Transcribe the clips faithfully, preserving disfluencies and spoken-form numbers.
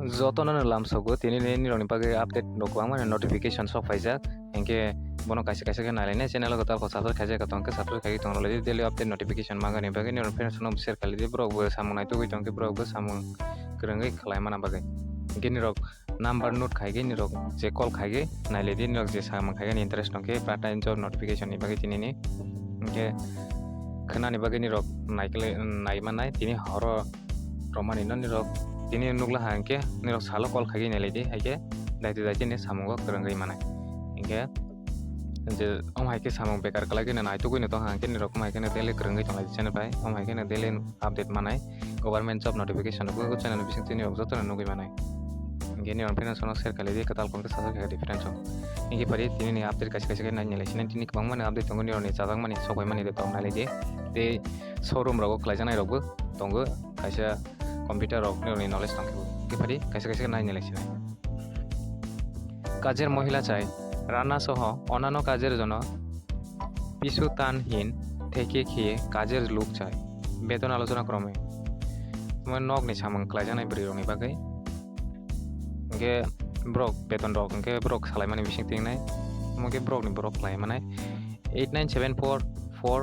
Jotono no lamsogo, tini ni nirokni bagwi update rok kwbangma ni notification sok phaijak, hinkhe bono kaisa kaisa khe nailainai channel o kwtal kok subscribe khaijak tongkhe subscribe khaiwi tong rwlaidi daily update notification mangani bagwi nirok friends no share khailidi borok bo samung naitugwi tongkhe borok bo samung kwrwngwi khlaimana bagwi. Hinkhe nirok number note khaigwi nirok je call khaigwi nailaidi nirok je samung khaigani interest tongkhe part time job notification ni bagwi tini ni hinkhe khwnani bagwi nirok naikle naimanai tini horo romani no nirok tini nukla ha hinkhe nirok salo call khaigwi nailaidi haikhe daiti daiti ni samungo kwrwngwi manai hinkhe je omo haikhe samung bekar kwlai gwi naitugwi no tong ha hinkhe nirok omo haikhe no daily kwrwngwi tonglai channel bai omo haikhe no daily update manai government job notification rok channel bising tini rok joto no nugwi manai hinkhe nirok friends no share khailai di kwtal kok khe subscribe khaidi friends rok hinkhe pari tini ni update kaisa kaisa khe nai nilai sinai tini kwbangma ni update tongo nirok ni chajakmani sokbaimani de tong nailaidi tei showroom rogo khlaijaknai rokbo tongo kaisa computer rok nirokni knowledge tongkhe bo khe pari kaisa kaisa nai nilai sinai. কাজের মহিলা চাই, রান্না সহ অন্যান্য কাজের জন্য পিছু টানহীন থেকে খেয়ে কাজের লোক চাই, বেতন আলোচনা ক্রমে। Omo nokni samung khlaijaknai bwrwi rokni bagwi. Hinkhe borok beton rok hinkhe borok salaimani bising tingnai. Omo khe borokni borok khlaimanai eight nine seven four four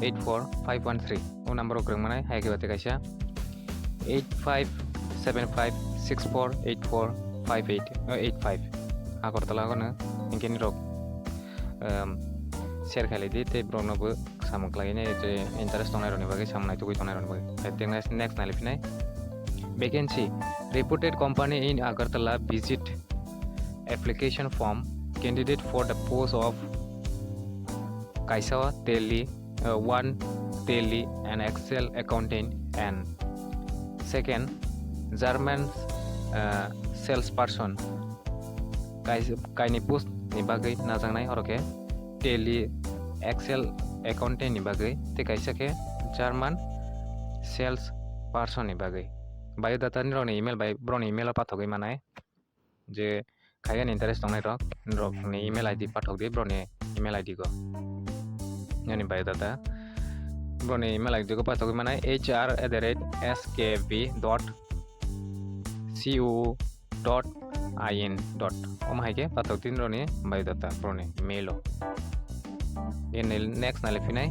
eight four five one three. O number o kwrwng manai, hai khe bate kaisa eight five seven five six four eight four five eight, o eight five. Agartala gono hinkhe nirok, um, share khailai di tei borokno bo samung khlainai je interest tongnai rokni bagwi samung naitugwi tongnai rokni bagwi. Hai tei next, next nai liphinai. Vacancy, reputed company in Agartala visit application form candidate for the post of Kaisa Tally, uh, one Tally and Excel accountant and second German, uh, salesperson. Kais-, kaini post ni bagwi najaknai oro khe Tally Excel accountant ni bagwi tei kaisa khe German sales person ni bagwi. Biodata ni rokni email bai borokni email o pathogwi manai. Je khaigani interest tongnai rok, rokni email I D pathok di, borokni email I D go. Nini biodata. Borokni email I D go pathogwi manai H R at the rate S K B dot C O O dot I N dot. Omo hai khe pathok di nirokni biodata, borokni mail o. Ini next nai liphinai.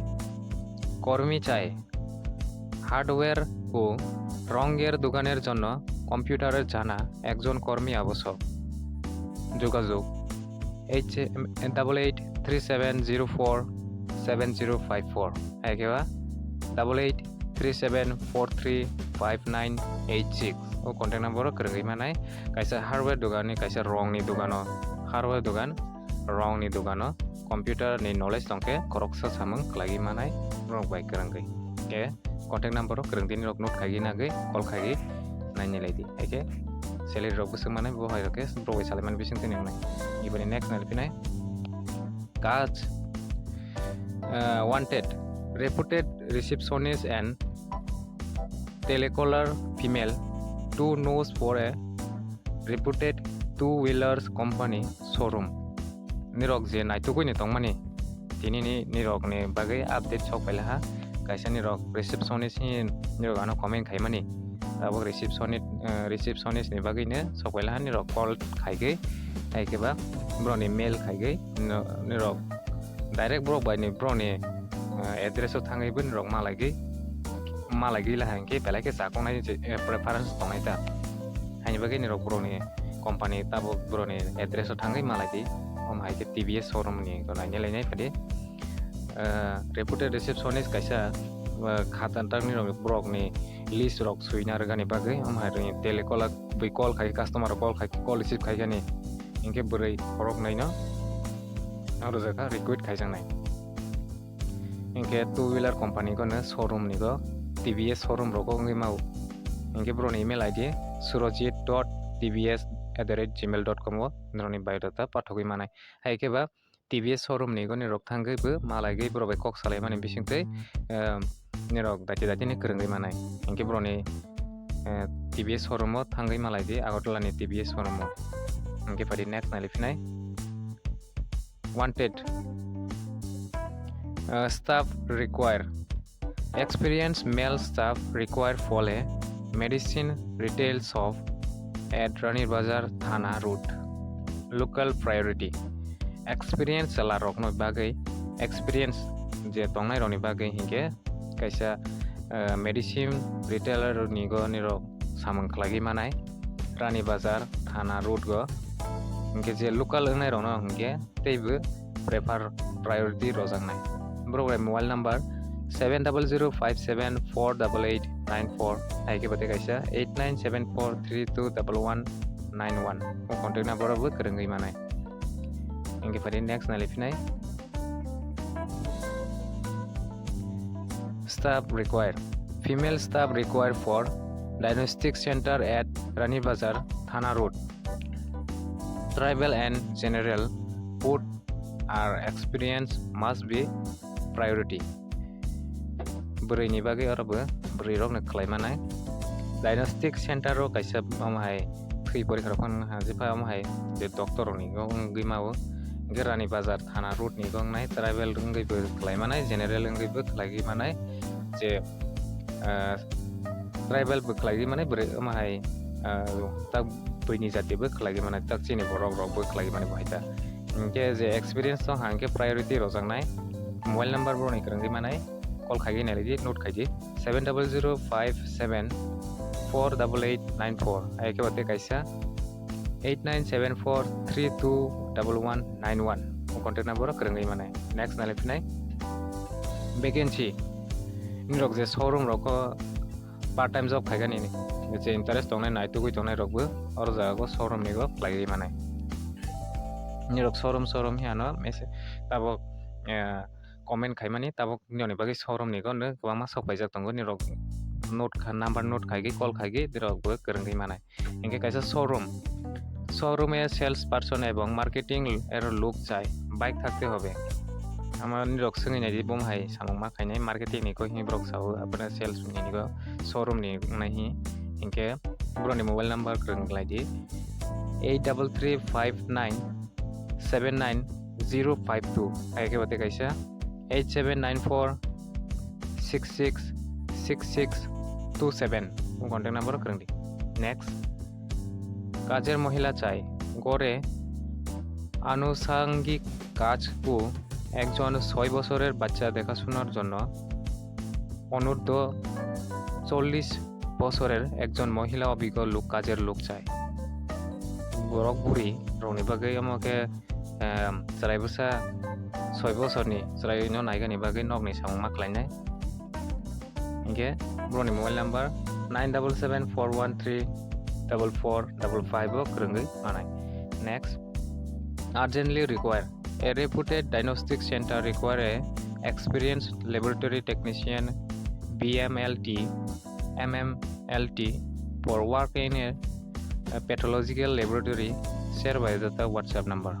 কর্মী চাই। হার্ডওয়্যার ও রঙের দোকানের জন্য কম্পিউটারের জানা একজন কর্মী আবশ্যক। যোগাযোগ H double eight three seven zero four seven zero five four, hai khe ba double eight three seven four three five nine eight six. O contact number o kwrwngwi manai, kaisa hardware dogan ni, kaisa rong ni dogan o, hardware dogan, rong ni dogan o computer ni knowledge tongkhe khoroksa samung khlaiwi manai borok bai kwrwngwi. Khe contact number o kwrwng di nirok note khaigwi nagwi call khaigwi nainilai di. Hai khe salary rok bwswk manai bo hai rok khe borok bai salaimani bising twi nwngnai. Iboni next nai liphinai. কাজ, uh, wanted, reputed receptionist and telecaller female, two knows for a reputed two wheelers company showroom. Nirok je naitugwi ni tongmani, tini ni nirok ni bagwi update sok paila ha. Kaisa nirok receptionist ni nirok ano comment khaimani. Abo receptionist, eh, receptionist ni bagwi no sok paila ha nirok call khaigwi, hai khe ba borok ni mail khaigwi no-, nirok direct borok bai ni borok ni, eh, address o thangwi bo nirok malaigwi, malaigwi la hai khe belai khe chaknai je, eh, preference tongnai ta. Haini bagwi nirok borok ni company tabuk borok ni address o thangwi malai di. Omo hai khe T V S showroom ni to nainai lainai phadi. Eh, reputed receptionist kaisa, eh, khatan tangni rok borok ni list rok swina rwgani bagwi omo hai rwni telecaller bui call khai customer rok call khai call receive khai gani hinkhe bwrwi khorok nai no aro jaka recruit khaijaknai. Hinkhe two wheeler company kono showroom ni go T V S showroom rogo wngwi mao. Hinkhe boroni email I D surojit dot T V S at the rate gmail dot com o norokni biodata pathogwi manai. Hai khe ba T V S showroom ni goni rok thangwi bo malaigwi borok bai kok salaimani bisingtwi, eh, nirok daiti daiti ni kwrwngwi manai. Hinkhe boroni, eh, T V S showroom o thangwi malai di, Agartala ni T V S showroom o. Hinkhe phadi next nai liphinai. Wanted, uh, staff require. Experienced male staff required for a medicine retail shop at Rani Bazar Thana Road. Local priority. Experience chwla rokno bagwi, experience je tongnai rokni bagwi hinkhe kaisa, eh, medicine retailer ni go nirok samung khlaiwi manai Rani Bazar Thana Road go. Hinkhe je local wngnai rokno hinkhe teibo prefer priority rojaknai. Borok bai mobile number seven double zero five seven four double eight nine four, hai khe bo tei kaisa eight nine seven four three two double one nine one. O contact number bo kwrwngwi manai. Hinkhe phari next nai liphinai. Staff required. Female staff required for diagnostic center at Rani Bazar, Thana Road. Tribal and general, food or experience must be priority. Bwrwini bagwi oro bo bwrwi rokno khlai manai. Diagnostic center o kaisa omo hai thwi porikha rok phano ha, jepha omo hai je doctor rokni wngwi ma o. Hinkhe Rani Bazar Thana Road ni wng nai, tribal wngwi bo khlai manai, general wngwi bo khlaiwi manai. Je, ah, tribal bo khlaiwi manai, bwrwi omo hai, ah, tak buini jati bo khlaiwi manai, tak chini borok rok bo khlaiwi manai bo hai ta. Hinkhe je experience tong ha hinkhe priority rojaknai. Mobile number borokni kwrwngwi manai, call khaigwi nailai di, note khai di, seven double zero five seven four double eight nine four. Hai khe bo tei kaisa eight nine seven four three two double one nine one. O contact number o kwrwngwi manai. Next nai liphinai vacancy. Nirok je showroom rok o part time job khaigani, je interest tongnai, naitugwi tongnai rokbo oro jaga o showroom ni go khlaiwi manai. Nirok showroom, showroom hiano mese tabok, eh, comment khaimani, tabok nini bagwi showroom ni go no kwbangma sok paijak tongo, nirok note kha, number note khaigwi, call khaigwi, nirok bo kwrwngwi manai. Hinkhe kaisa showroom, showroom e sales person ebong marketing er lok chai, bike thakte hobe. Ama nirok swngwi naidi, bom hai samung ma khainai, marketing ni koi hini borok sao, aboni sales ni go showroom ni wngnai hi. Hinkhe borokni mobile number kwrwng lai di, eight double three five nine seven nine zero five two. Hai khe bo tei kaisa eight seven nine four six six six six two seven. O contact number o kwrwng di. Next, কাজের মহিলা চাই। ঘরে আনুষঙ্গিক কাজ ও একজন ছয় বছরের বাচ্চা দেখাশোনার জন্য অনূর্ধ্ব চল্লিশ বছরের একজন মহিলা অভিজ্ঞ লোক, কাজের লোক চাই। Borok buri rokni bagwi omo khe, em, chwrai bwsa soi bosorni chwraino naigani bagwi nokni samung ma khlainai. Hinkhe borokni mobile number nine double seven four one three double four double five o kwrwngwi manai. Next, urgently require. A reputed diagnostic center require a experienced laboratory technician, B M L T, M M L T, for work in a, a pathological laboratory. Share biodata, WhatsApp number.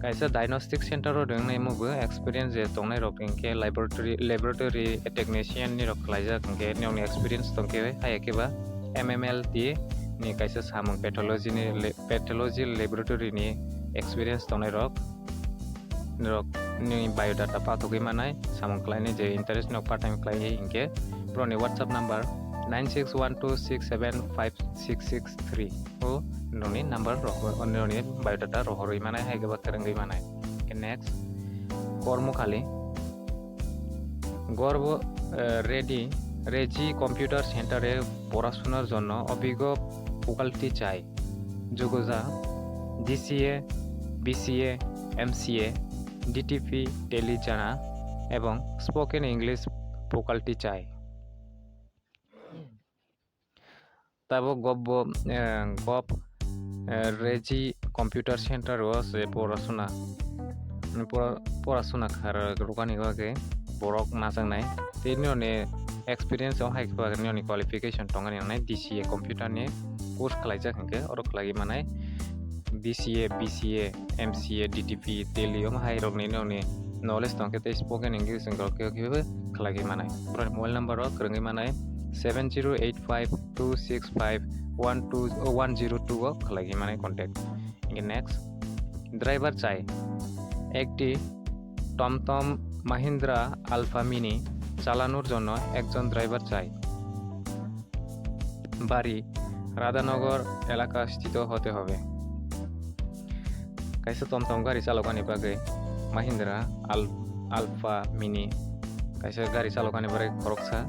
Kaisa diagnostic center o wngnai omo bo experience je tongnai rok hinkhe laboratory, laboratory technician ni rok khlaijak hinkhe nini experience tongkhe hai khe ba M M L T ni kaisa samung pathology ni le-, pathology laboratory ni experience tongnai rok, rok ni biodata pathogwi manai, samung khlainai je interest no part time khlai hinkhe borokni WhatsApp number nine six one two six seven five six six three o nini number rohor, nini biodata rohorwi manai, hai khe ba kwrwngwi manai. Next, কর্মখালী। গর্ব, আহ, রেডি, রেজি কম্পিউটার সেন্টারে পড়াশোনার জন্য অভিজ্ঞ faculty চাই। যোগ্যতা DCA, BCA, MCA, DTP, Tally জানা এবং স্পোকেন ইংলিশ ফ্যাকাল্টি চাই। Tabok gop bo, eh, gop, eh, Reji Computer Center o se porasuna, pora-, porasuna kha rwkani bagwi borok najaknai. Tei nini experience o hai khe bagwi nini qualification tongani nangnai D C A computer ni course khlaijak hinkhe oro khlaiwi manai. D C A, B C A, M C A, D T P, Tele, omo hai rokni nini knowledge tongkhe tei spoken English rok khe khe khlaiwi manai. Borokni mobile number o kwrwngwi manai seven zero eight five two six five one two, oh, one zero two o khlaiwi manai contact. Hinkhe next, driver chai. একটি টমটম Mahindra alpha mini চালানোর জন্য একজন ড্রাইভার চাই। বাড়ি রাধানগর এলাকা স্থিত হতে হবে। Kaisa tomtom gari chalokani bagwi Mahindra Al-, Alpha Mini kaisa gari chalokani bagwi khoroksa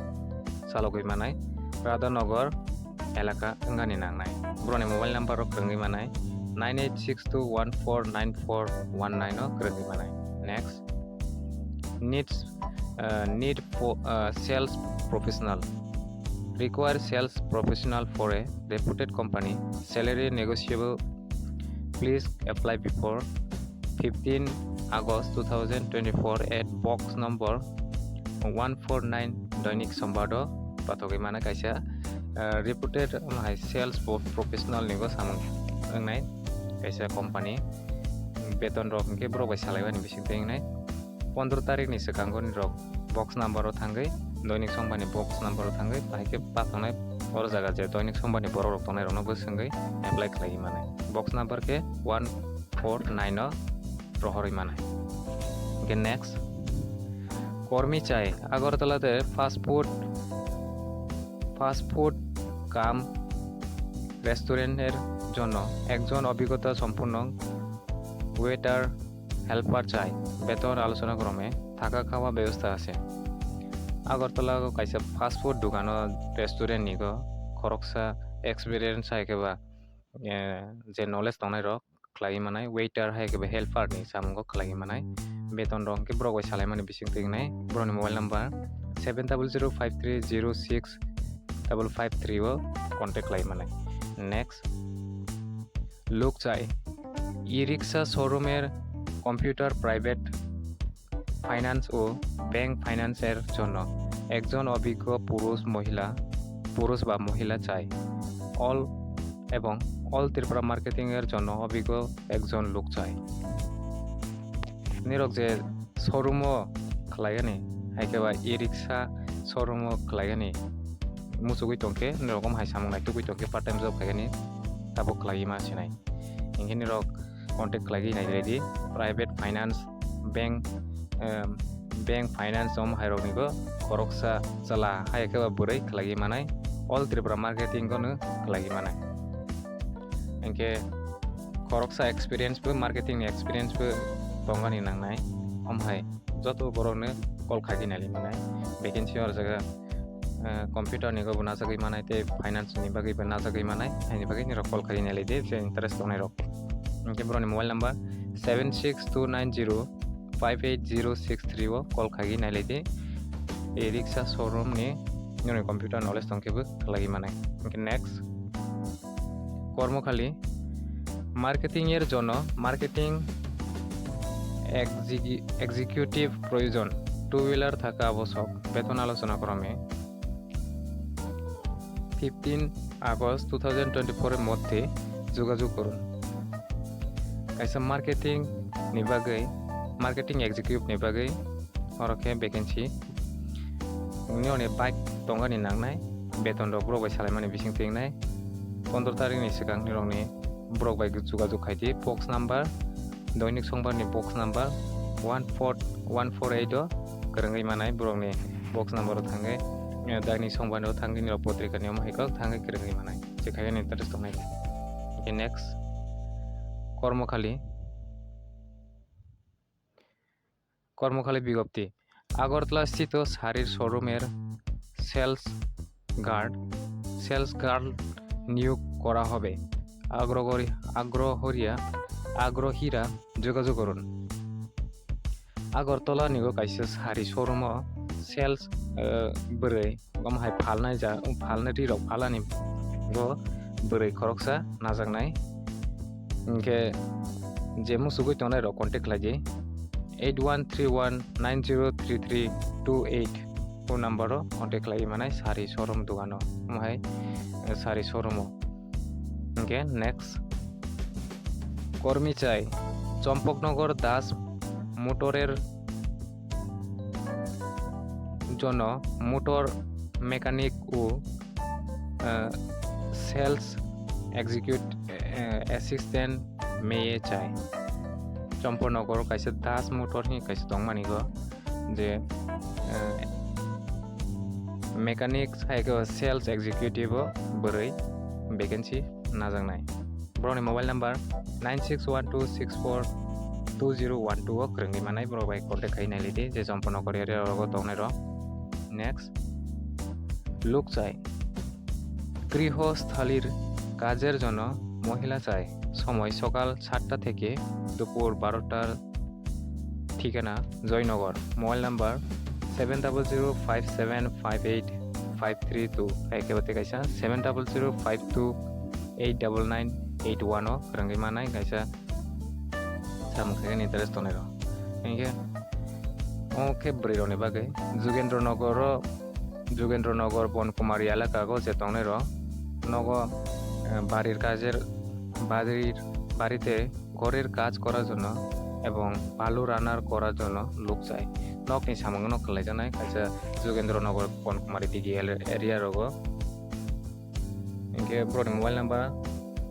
chalogwi manai Radhanagar elaka wngani nangnai. Borokni mobile number rok kwrwngwi manai nine eight six two one four nine four one nine o kwrwngwi manai. Next, needs, uh, need for, uh, sales professional. Require sales professional for a reputed company. Salary negotiable. Please apply before fifteen August two thousand twenty-four at box number one four nine Doinik Sombado pathogwi mano kaisa, uh, reputed, um, hai sales po-, professional ni bo samung wngnai kaisa company. Beton rok hwnkhe borok bai salaimani bising twi wngnai. Pondro tarik ni swkango ni rok box number o thangwi, Doinik Sombani box number o thangwi, bahai khe pathangnai oro jaga je Doinik Sombani borok rok tongnai rokno bwswngwi apply khlaiwi manai. Box number khe one four nine o rohorwi manai. Hwnkhe next, kormi chai, Agartala de fast food, fast food কাম রেস্টুরেন্টের জন্য একজন অভিজ্ঞতা সম্পন্ন waiter helper চাই। বেতন আলোচনা ক্রমে থাকা খাওয়া ব্যবস্থা আছে। Agartala o kaisa fast food dukano restaurant ni go khoroksa experience hai khe ba, eh, je knowledge tongnai rok khlaiwi manai, waiter hai khe ba helper ni samungo khlaiwi manai. Beton rok hwnkhe borok bai salaimani bising twi wngnai. Borokni mobile number seven double zero five three zero six double five three o contact khlaiwi manai. Next, লোক চাই। ই রিক্সা শোরুমের computer private finance ও ব্যাংক ফাইন্যান্সের জন্য একজন অভিজ্ঞ পুরুষ মহিলা, পুরুষ বা মহিলা চাই। অল এবং অল ত্রিপুরা মার্কেটিং এর জন্য অভিজ্ঞ একজন লোক চাই। Nirok je showroom o khlaigani, hai khe ba e-rickshaw showroom o khlaigani, muchugwi tongkhe, nirok om hai samung naitugwi tongkhe, part time job khaigani, tabuk khlaiwi ma sinai. Hinkhe nirok contact khlaigwi nailai di, private finance, bank, em, bank finance om hai rokni bo khoroksa chwla hai khe ba bwrwi khlaigwi manai, all Tripura marketing o no khlaigwi manai. Hinkhe khoroksa experience bo, marketing ni experience bo tongani nangnai, om hai joto borok no call khaigwi nailai manai, vacancy o jaga, eh, computer ni bo najagwi manai tei finance ni bagwi bo najagwi manai, haini bagwi nirok call khaigwi nailai di, je interest tongnai rok. Hinkhe borokni mobile number seven six two nine zero five eight zero six three o call khaigwi nailai di. E-rickshaw showroom ni nini computer knowledge tongkhe bo khlaigwi manai. Hinkhe next, কর্মখালি মার্কেটিং এর জন্য মার্কেটিং এক্সিকি-, এক্সিকিউটিভ প্রয়োজন, two wheeler থাকা আবশ্যক, বেতন আলোচনা ক্রমে fifteen August two thousand twenty-four এর মধ্যে যোগাযোগ করুন। Kaisa marketing ni bagwi, marketing executive ni bagwi oro khe vacancy. Nini bike tongani nangnai, beton rok borok bai salaimani bising twi wngnai. Pondro tarik ni swkang nirokni borok bai jogajog khai di, box number, Doinik Songbar ni box number one four one four eight o kwrwngwi manai borokni box number o thangwi, eh, Doinik Songbar o thangwi nirok potrika ni omo hai kok thangwi kwrwngwi manai. Je khai ni interest tongnai. Hinkhe next, কর্মখালি, কর্মখালি বিজ্ঞপ্তি। আগরতলা স্থিত শাড়ির শোরুমের sales guard, sales guard নিয়োগ করা হবে। আগ্রহী, আগ্রহীরা, আগ্রহীরা যোগাযোগ করুন। Agartala ni bo kaisa sari showroom o sales, eh, bwrwi, omo hai phalnai ja-, phalnai ri rok phalani bo bwrwi khoroksa najaknai. Hinkhe je muchugwi tongnai rok contact khlai di, eight one three one nine zero three three two eight phone number o contact khlaiwi manai sari showroom dogano, omo hai, eh, sari showroom o. Hinkhe next, কর্মী চাই। চম্পকনগর দাস মোটরের জন্য motor mechanic ও, আহ, sales execute-, আহ, অ্যাসিস্ট্যান্ট মেয়ে চাই। Champaknagar kaisa Das Motor hinwi kaisa tongmani go, je, eh, mechanic hai khe sales executive o bwrwi, vacancy najaknai. Borokni mobile number nine six one two six four two zero one two o kwrwngwi manai, borok bai contact khai nailidi je Champaknagar area rogo tongnairok. Next, lukchai, গৃহস্থালির কাজের জন্য মহিলা চাই, সময় সকাল সাতটা থেকে দুপুর বারোটার, ঠিকানা Jaynagar, mobile number seven double zero five seven five eight five three two, ekebate kaisa seven double zero five two eight double nine eight one o kwrwngwi manai kaisa samung khaikhe interest tongnai rok. Hinkhe omo khe bwrwi rokni bagwi Jugendra Nogor o, Jugendra Nogor Bonkumari elaka o je tongnai rok nogo, eh, barir kajer, barir, barite ঘরের কাজ করার জন্য এবং ভালো রান্না করার জন্য লোক চাই. Nokni samungno khlaijaknai kaisa Jugendra Nogor Bonkumari D G L area rogo. Hinkhe borokni mobile number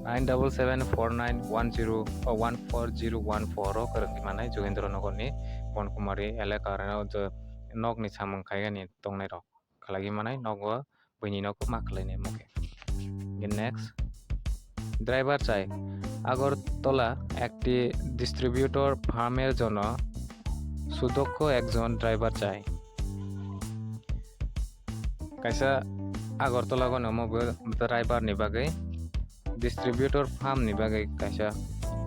nine double seven four nine one zero, o, one four zero one four o kwrwngwi manai Jugendra Nogor ni Bonkumari elaka rok nokni samung khaigani tongnai rok. Khlaiwi manai nogo buini nogo ma khlainai mokhe. Next, driver chai. Agartala একটি ডিস্ট্রিবিউটর ফার্মের জন্য সুদক্ষ একজন ড্রাইভার চাই. Kaisa Agartala gano omo bo driver ni bagwi, distributor farm ni bagwi kaisa,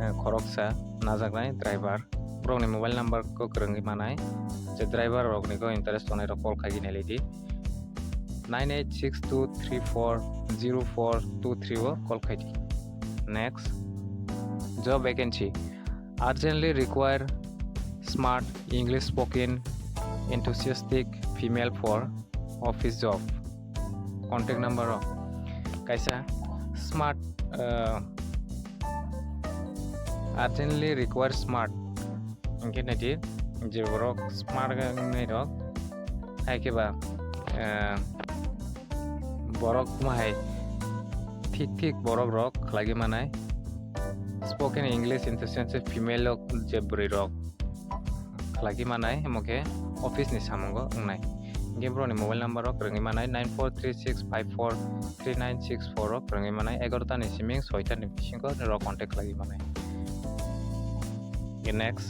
eh, khoroksa najaknai driver. Borokni mobile number ko kwrwngwi manai, je driver rokni ko interest tongnai rok call khaigwi nailidi. Nine eight six two three four zero four two three o call khaidi. Next, job vacancy. Urgently require smart English spoken enthusiastic female for office job. Contact number o kaisa smart, uh, urgently require smart. Hinkhe naidi je borok smart wngnai rok, hai khe ba, uh, borok mahai thik thik borok rok khlaiwi manai. Spoken English enthusiastic female o je bwrwi rok khlaiwi manai, omo khe office ni samungo wngnai. Hinkhe borokni mobile number o kwrwngwi manai nine four three six five four three nine six four o kwrwngwi manai, egarota ni siming soita ni bisingo norok contact khlaiwi manai. Next,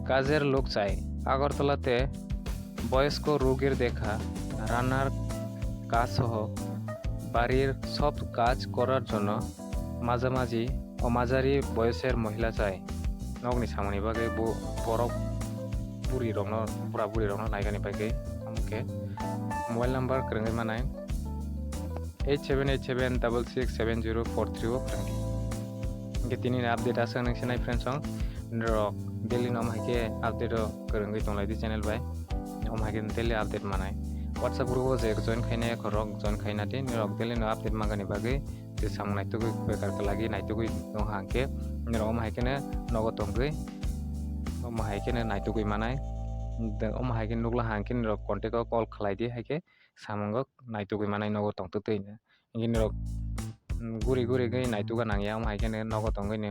কাজের লোক চাই. আগরতলাতে বয়স্ক রোগীর দেখা, রান্নার কাজ সহ বাড়ির সব কাজ করার জন্য মাঝামাঝি ও মাঝারি বয়সের মহিলা চাই. Nokni samani bagwi bo borok buri rokno, bura buri rokno naigani bagwi. Omo khe mobile number kwrwngwi manai eight seven eight seven double six seven zero four three o kwrwngdi. Hinkhe tini ni update aswk nung sinai friends song, norok daily no omo hai khe update o kwrwngwi tonglaidi channel bai. Omo hai khe daily update manai. WhatsApp group o je join khainai khorok join khaina di, norok daily no update mangani bagwi je samung naitugwi bekar khlagi naitugwi tong hang khe norok omo hai kheno nogo tongwi omo hai kheno naitugwi manai. Omo hai khe nukla hang khe norok contact o call khlai di, hai khe samungo naitugwi manai nogo tongtwtwi. Hinkhe norok, mm, guri guri gwi naituga nangya, omo hai kheno nogo tongwi ni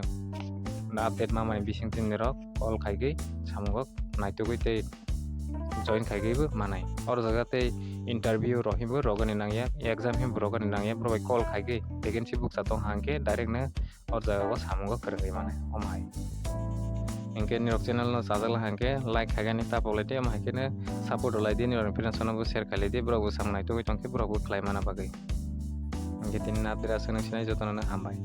update mamani bisingtwi norok call khaigwi samungo naitugwi tei join khaigwi bo manai. Oro jaga tei interview rok hinbo rogani nangya, exam hinbo rogani nangya, borok bai call khaigwi vacancy bukcha tong hang khe direct no o jaga o samungo kwrwngwi manai, omo hai. Hinkhe nirok channel no chajak lai hang khe like khaigani tapok lai di, omo hai kheno support rw lai di, nirok friends no bo share khai lai di, borok bo samung naitugwi tong khe borok bo khlai mana bagwi. Hinkhe tini napira aswk nung sinai jotono no hambai.